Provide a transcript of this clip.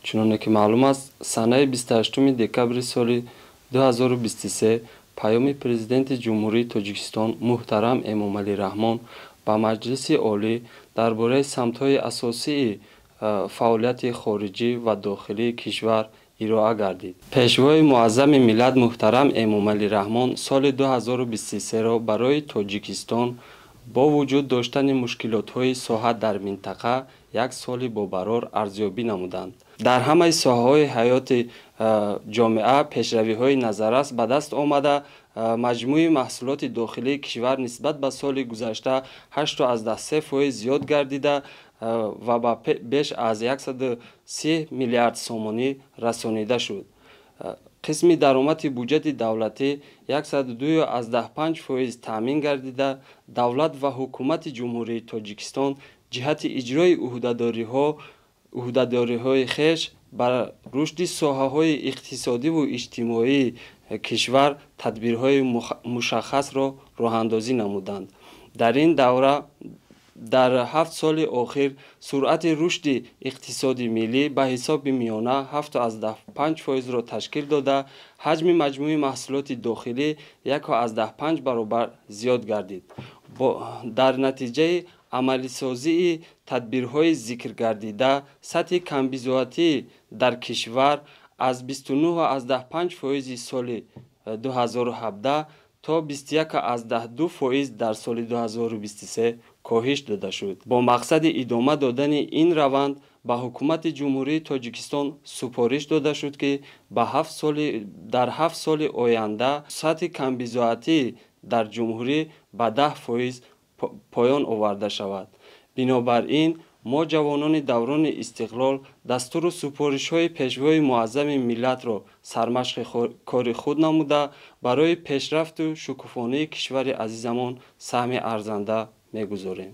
Чуноне ки маълум аст, санаи 28 декабри соли 2023 Паёми Президенти Ҷумҳурии Тоҷикистон муҳтарам Эмомалӣ Раҳмон ба Маҷлиси Олӣ дар бораи самтҳои асосии фаъолияти хориҷӣ ва дохилии кишвар ироа гардид. Пешвои муаззами миллат муҳтарам Эмомалӣ Раҳмон соли 2023-ро барои Тоҷикистон бо вуҷуд доштани мушкилотҳои соҳа дар минтақа як соли бобарор арзёбӣ намуданд. Дар ҳамаи соҳаҳои ҳаёти ҷомеа пешравиҳои назаррас ба даст омада, маҷмӯи маҳсулоти дохилии кишвар нисбат ба соли гузашта 8,3% зиёд гардида ва ба беш аз 130 миллиард сомонӣ расонида шуд. Қисми даромади буҷети давлатӣ 102,5% таъмин гардида, давлат ва ҳукумати Ҷумҳурии Тоҷикистон ҷиҳати иҷрои ӯҳдадориҳои хеш ба рушди соҳаҳои иқтисодиву иҷтимоии кишвар тадбирҳои мушаххасро роҳандозӣ намуданд. Дар ин давра, дар 7 соли охир, суръати рушди иқтисоди миллӣ ба ҳисоби миёна 7,5%-ро ташкил дода, ҳаҷми маҷмӯи маҳсулоти дохилӣ 1,5 баробар зиёд гардид. Дар натиҷаи амалисозии тадбирҳои зикргардида, сатҳи камбизоатӣ дар кишвар аз 29,5%-и соли 2017 то 21,2% дар соли 2023 коҳиш дода шуд. Бо мақсади идома додани ин раванд ба Ҳукумати Ҷумҳурии Тоҷикистон супориш дода шуд, ки дар 7 соли оянда сатҳи камбизоатӣ дар ҷумҳурӣ ба 10% поён оварда шавад. Бинобар ин, мо, ҷавонони даврони истиқлол, дастуру супоришҳои Пешвои муаззами миллатро сармашқи кори худ намуда, барои пешрафту шукуфонии кишвари азизамон саҳми арзанда мегузорем.